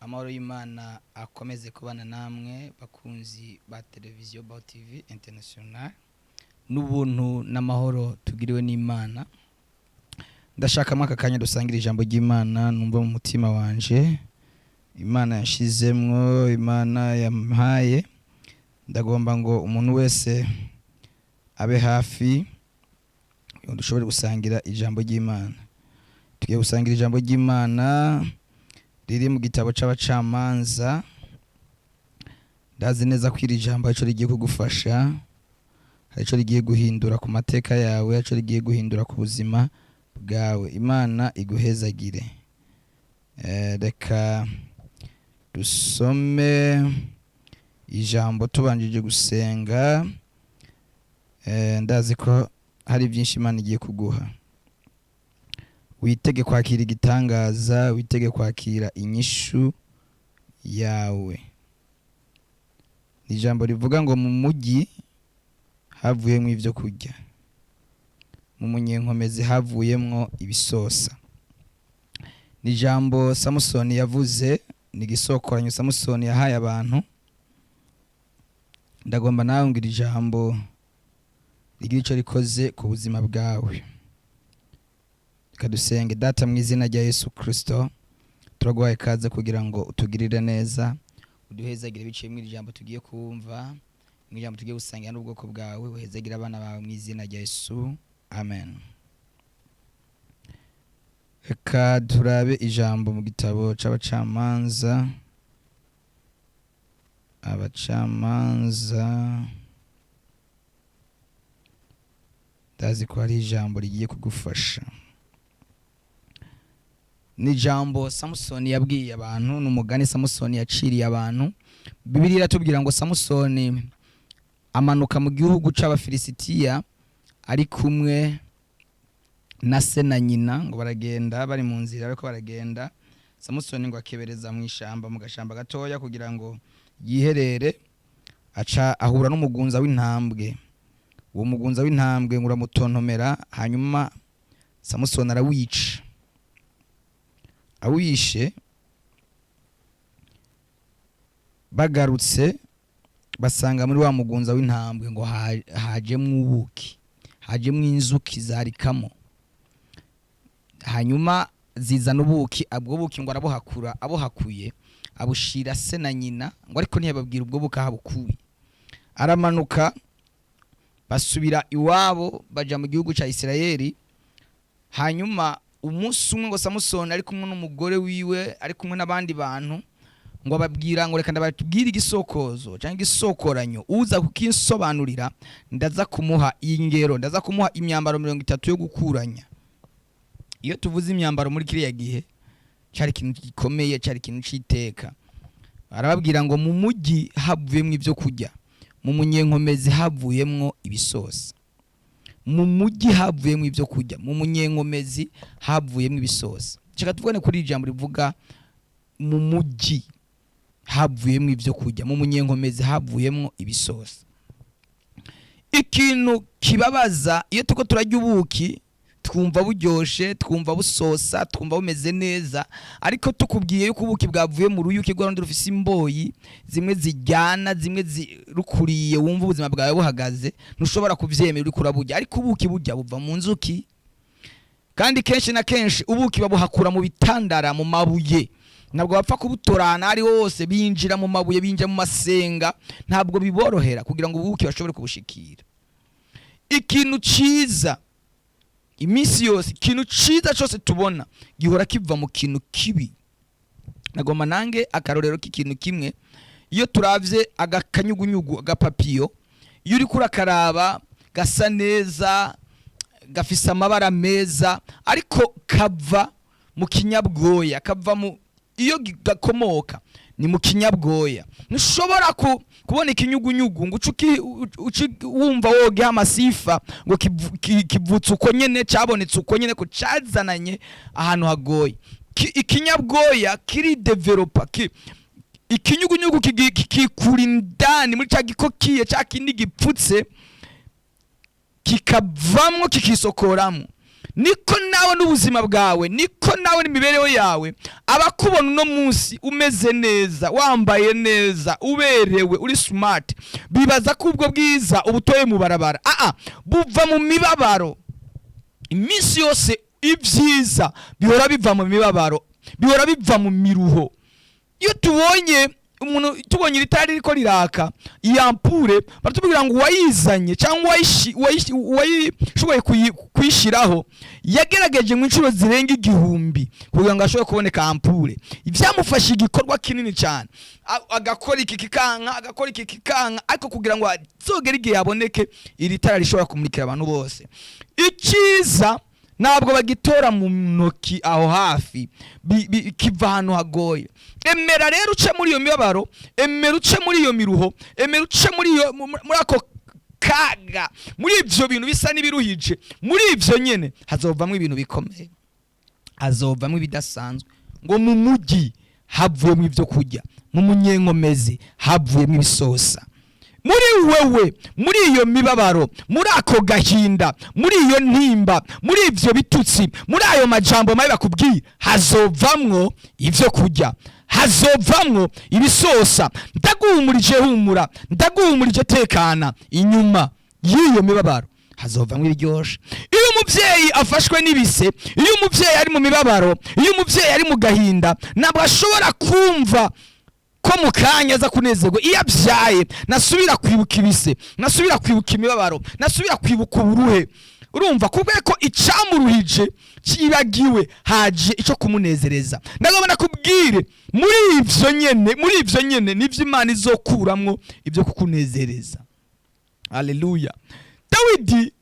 Amahoro y'Imana akomeze kubana namwe, bakunzi ba televiziyo Baho TV International, n'ubuntu n'amahoro tugiriwe n'Imana. Ndashaka muri aka kanya dusangira ijambo ry'Imana numva mu mutima wanje Imana yashizemwo, Imana yampaye. Ndagomba ngo umuntu wese abe hafi ngo dushobore gusangira ijambo ry'Imana. Tugiye gusangira ijambo ry'Imana riri mu gitabo c'Abacamanza. Ndazi neza ko iri jambo arico rigiye kugufasha, hari ico rigiye guhindura ku mateka yawe, hari ico rigiye guhindura ku buzima bwawe. Imana iguhezagire. Reka dusome ijambo tubanjije gusenga. Ndazi ko hari byinshi Imana igiye kuguha. Witege kwakira igitangaza, witege kwakira inyishu yawe. Ni ijambo rivuga ngo: mu mujyi havuyemwo ibyo kurya, mu munyenkomezi havuyemwo ibisosa. Ni ijambo Samusoni yavuze, ni igisokoranyo Samusoni yahaye abantu. Ndagomba nawe ngo iri jambo rigira ico rikoze ku buzima bwawe. Reka dusenge. Data, mu izina rya Yesu Kristo, turaguhaye ikaze kugira ngo utugirire neza, uduhezagire biciye mu iri jambo tugiye kumva, mu ijambo tugiye gusangira n'ubwoko bwawe. Uhezagire abana bawe mu izina rya Yesu, amen. Reka turabe ijambo mu gitabo c'Abacamanza. Abacamanza, ndazi ko hari ijambo rigiye kugufasha. Ni ijambo Samusoni yabwiye abantu, ni umugani Samusoni yaciriye abantu. Bibiliya iratubwira ngo Samusoni amanuka mu gihugu c'Abafilisitiya ari kumwe na se na nyina. Ngo baragenda, bari mu nzira ariko baragenda, Samusoni ngo akebereza mu ishamba, mu gashamba gatoya, kugira ngo yiherere. Aca ahura n'umugunza w'intambwe. Uwo mugunza w'intambwe ngo uramutontomera, hanyuma Samusoni arawica. Awishe, bagarutse basanga muri wa mugunza w'intambwe ngo hajemwo ubuki, hajemwo inzuki zarikamo, hanyuma zizana ubuki. Ubwo buki ngo arabuhakura. Abuhakuye abushira se na nyina, ngo ariko ntiyababwira ubwo buki aho abukuye. Aramanuka, basubira iwabo, baja mu gihugu ca Isirayeli. Hanyuma umunsi umwe ngo Samusoni ari kumwe n'umugore wiwe, ari kumwe n'abandi bantu, ngo ababwira ngo: "Reka ndababwire igisokozo cyangwa igisokoranyo, uza kukinsobanurira ndaza kumuha ingero, ndaza kumuha imyambaro 30 yo gukuranya." Iyo tuvuze imyambaro muri kiriya gihe, cyari ikintu gikomeye, cyari ikintu c'iteka. Arababwira ngo: mu mujyi havuyemwo ibyo kurya, mu munyenkomezi havuyemwo ibisosa. Mu mujyi havuyemwo ibyo kurya, mu munyenkomezi havuyemwo ibisosa. Reka tuvugane kuri iri jambo rivuga: mu mujyi havuyemwo ibyo kurya, mu munyenkomezi havuyemwo ibisosa. Ikintu kibabaza, iyo turiko turarya ubuki twumva buryoshe, twumva busosa, twumva bumeze neza. Ariko tukubwiye yuko ubuki bwavuye mu ruyuki rwa rundi rufise imboyi zimwe zijyana, zimwe rukuriye wumva ubuzima bwawe buhagaze, ntushobora kuvyemera uriko uraburya. Ariko ubuki burya buva mu nzuki, kandi kenshi na kenshi ubuki babuhakura mu bitandara, mu mabuye. Ntabwo bapfa kubutorana ari hose. Binjira mu mabuye, binjira mu masenga, ntabwo biborohera kugira ngo ubuki bashobore kubushikira. Ikintu ciza iminsi yose, ikintu ciza cyose tubona gihora kiva mu kintu kibi. Nagomba nange akarorero k'ikintu kimwe. Iyo turavye agakanyugunyugu, agapapiyo, iyo uriko urakaraba gasa neza, gafise amabara meza, ariko kava mu kinyabwoya, kava mu iyo gakomoka ni mu kinyabwoya. Ntushobora kubona ikinyugunyugu ngo uce uce wumva wogeha amasifa ngo kivutse uko nyene, cabonetse uko nyene, ko cazananye ahantu hagoye. Ikinyabwoya kiridevelopa, ikinyugunyugu kikikura indani muri ca gikokiye, ca kindi gipfutse, kikavamwo, kikisokoramo. Niko nawe n'ubuzima bwawe, niko nawe n'imibereho yawe. Abakubona uno munsi umeze neza, wambaye neza, uberewe, uri smart, bibaza ko ubwo bwiza ubutoye mu barabara. Aa, buva mu mibabaro. Iminsi yose ibyiza bihora biva mu mibabaro, bihora biva mu miruho. Iyo tubonye umuntu, tubonye iri tara ririko riraka, iyi ampoule, baratubwira ngo uwayizanye cyangwa uwayishoboye kuyishyiraho yagerageje mu inshuro zirenga 1000 kugira ngo ashobore kuboneka ampoule. Byamufashe igikorwa kinini cyane. Agakora iki kikanka, agakora iki kikanka, ariko kugira ngo azogere igihe yaboneke iri tara rishobora kumurikira abantu bose. Icyiza ntabwo bagitora mu ntoki aho hafi, kiva ahantu hagoye. Emera rero uce muri iyo mibabaro, emera uce muri iyo miruho, emera uce muri ako kaga, muri ibyo bintu bisa n'ibiruhije. Muri ibyo nyene hazovamwo ibintu bikomeye, hazovamwo ibidasanzwe. Ngo mu mugi havuyemo ibyo kurya, mu munyenkomezi havuyemo ibisosa. Muri wewe, muri iyo mibabaro, muri ako gahinda, muri iyo ntimba, muri ivyo bitutsi, muri ayo majambo mabi bakubwiye, hazovamwo ivyo kurya, hazovamwo ibisosa. Ndaguhumurije, humura, ndaguhumurije, tekana. Inyuma y'iyo mibabaro hazovamwo ibiryoshe. Iyo umubyeyi afashwe n'ibise, iyo umubyeyi ari mu mibabaro, iyo umubyeyi ari mu gahinda, ntabwo ashobora kumva ko mu kanya aza kunezerwa. Iyo abyaye, nasubira kwibuka ibise, nasubira kwibuka imibabaro, nasubira kwibuka uburuhe. Urumva kubera ko icyamuruhije kibagiwe, haje icyo kumunezereza. Ndagomba nakubwire, muri ivyo nyene, muri ivyo nyene nivyo Imana izokuramwo ibyo kukunezereza. Haleluya! Dawidi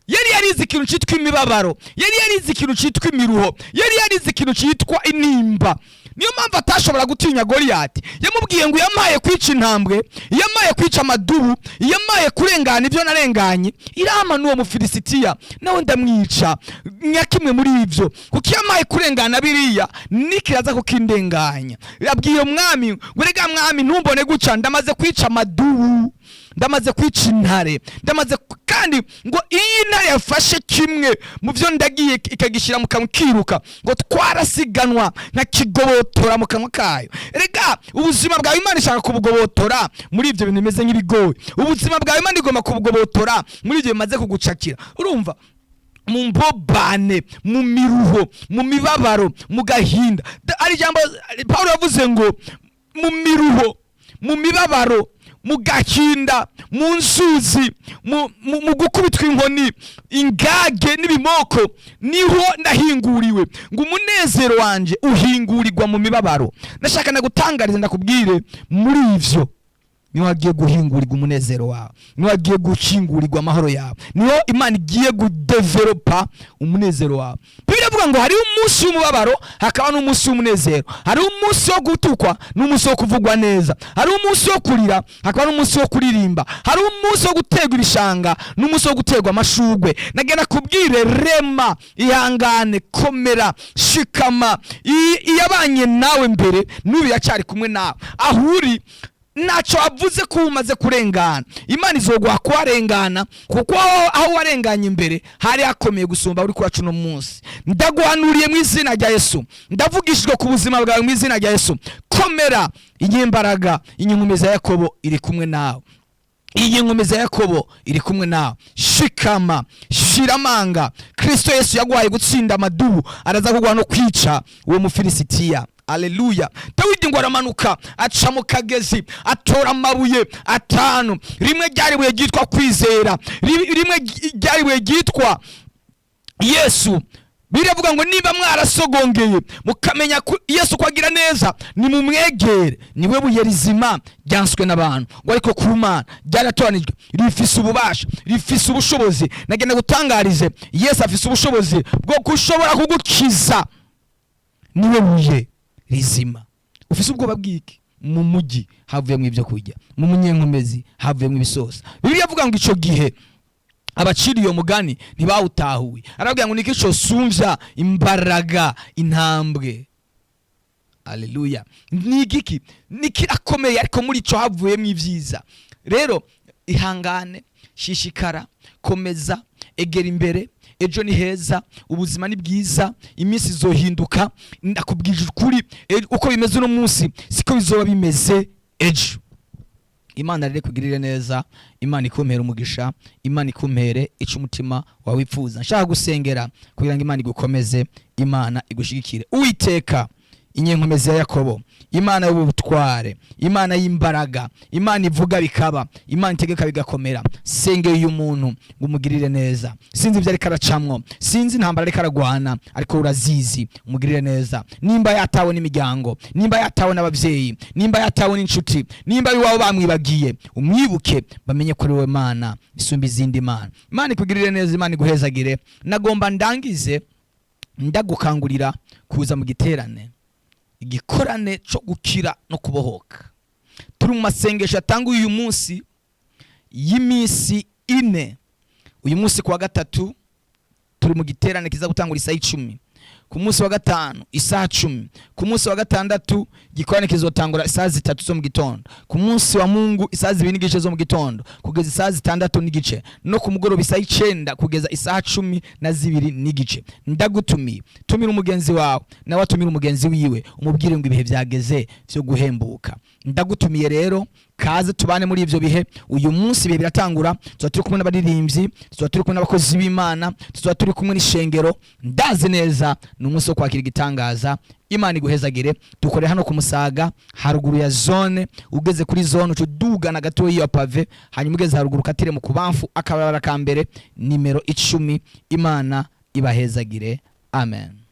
yari yarize ikintu cyitwa imibabaro, yari yarize ikintu cyitwa imiruho, yari yarize ikintu cyitwa intimba. Niyo mpamvu atashobora gutinya Goliyati. Yamubwiye ngo yampaye kwica intambwe, yampaye kwica amadubu, yampaye kurengana ibyo narenganye, irama n'uwo Mufilisitiya nawe ndamwica nka kimwe muri ibyo, kuko yampaye kurengana biriya nikiraza kukindenganya. Yabwiye umwami ngo: "Rega mwami, ntumbone guca, ndamaze kwica amadubu, ndamaze kwica intare, ndamaze kandi ngo iyo intare yafashe kimwe mu byo ndagiye ikagishyira mu kanwa kiruka, ngo twarasiganwa nkakigobotora mu kanwa kayo." Rega ubuzima bwawe Imana ishaka kubugobotora muri ibyo bintu bimeze nk'ibigoyi. Ubuzima bwawe Imana igomba kubugobotora muri ibyo bimaze kugucakira, urumva, mu mbobane, mu miruho, mu mibabaro, mu gahinda. Ari ijambo Paul yavuze ngo mu miruho, mu mibabaro, mu gahinda, mu nzuzi, mu gukubitwa inkoni, ingage n'ibimoko, niho ndahinguriwe. Ngo umunezero wanje uhingurirwa mu mibabaro. Ndashaka ndagutangariza, ndakubwire, muri ivyo niho hagiye guhingurirwa umunezero wawe, niho hagiye gukingurirwa amahoro yawe, niho Imana igiye kudevelopa umunezero wawe. Bibiliya ivuga ngo hariho umunsi w'umubabaro, hakaba n'umunsi w'umunezero. Hariho umunsi wo gutukwa n'umunsi wo kuvugwa neza. Hariho umunsi wo kurira, hakaba n'umunsi wo kuririmba. Hariho umunsi wo guterwa ibishanga n'umunsi wo guterwa amashugwe. Nagenda kubwire: rema, ihangane, komera, shikama. Iyabanye nawe mbere n'ubu iracyari kumwe nawe aho uri. Ntacyo avuze ko umaze kurengana. Imana izoguha kuharengana, kuko aho warenganye imbere hari hakomeye gusumba uri kuraca uno munsi. Ndaguhanuriye mu izina rya Yesu, ndavugishijwe ku buzima bwawe mu izina rya Yesu. Komera, inyembaraga, inyenkomeza ya Yakobo iri kumwe nawe, iyi nkomeza ya Yakobo iri kumwe nawe. Shikama, shira amanga. Kristo Yesu yaguhaye gutsinda amadubu, araza kuguha no kwica uwo Mufilisitiya. Aleluya! Dawidi ngo aramanuka, aca mu kagezi, atora amabuye atanu. Rimwe ryari ibuye ryitwa kwizera, rimwe ryari ibuye ryitwa Yesu. Biravuga ngo niba mwarasogongeye mukamenya ko Yesu ko agira neza, nimumwegere. Niwe buye rizima ryanswe n'abantu, ngo ariko ku Mana ryaratoranijwe, rifise ububasha, rifise ubushobozi. Nagenda gutangarize, Yesu afise ubushobozi bwo gushobora kugukiza. Niwe buye rizima. Ufise ubwoba bw'iki? Mu mujyi havuyemo ibyo kurya, mu munyenkomezi havuyemo ibisosa. Bibiliya avuga ngo ico gihe abaciriye uyo mugani ntibawutahuye. Arabwira ngo niki cosumvya imbaraga intambwe? Aleluya! Ni igiki? Ni kirakomeye, ariko muri ico havuyemo ibyiza. Rero ihangane, shishikara, komeza. Egera imbere, ejo ni heza, ubuzima ni bwiza, iminsi izohinduka. Ndakubwije ukuri, uko bimeze uno munsi siko bizoba bimeze ejo. Imana rero ikugirire neza, Imana ikumpere umugisha, Imana ikumpere ico umutima wawe wifuza. Nshaka gusengera kugira ngo Imana igukomeze, Imana igushigikire. Uwiteka, inyenkomezi ya Yakobo, Imana y'ubutware, Imana y'imbaraga, Imana ivuga bikaba, Imana itegeka bigakomera, sengeye uyu muntu ngo umugirire neza. Sinzi ibyo ariko aracamwo, sinzi intambara ariko aragwana, ariko urazizi, umugirire neza. Nimba yatawe n'imiryango, nimba yatawe n'ababyeyi, nimba yatawe n'inshuti, nimba iwabo bamwibagiye, umwibuke, bamenye ko ari wowe Mana isumba izindi mana. Imana ikugirire neza, Imana iguhezagire. Nagomba ndangize ndagukangurira kuza mu giterane, igikorane cyo gukira no kubohoka. Turi mu masengesho yatanguye uyu munsi y'iminsi 4. Uyu munsi kuwa gatatu turi mu giterane kiza gutangura isaha 10, ku munsi wa gatanu isaha 10, ku munsi wa gatandatu igikorane kizotangura isaha 3 zo mu gitondo, ku munsi wa Mungu isaha 2 n'igice zo mu gitondo kugeza isaha 6 n'igice, no ku mugoroba isaha 9 kugeza isaha 12 n'igice. Ndagutumiye, tumira umugenzi wawe, nawe atumira umugenzi wiwe, umubwire ngo ibihe byageze byo guhembuka. Ndagutumiye rero, kaze tubane muri ivyo bihe. Uyu munsi ibihe biratangura, tuba turi kumwe n'abaririmbyi, tuba turi kumwe n'abakozi b'Imana, tuba turi kumwe n'ishengero. Ndazi neza ni umunsi wo kwakira igitangaza. Imana iguhezagire. Dukore hano ku Musaga, haruguru ya zone. Ugeze kuri zone uca udugana gatoya ya pavé, hanyuma ugeze haruguru ukatire mu kubamfu, akabarabara ka mbere, nimero 10. Imana ibahezagire, amen.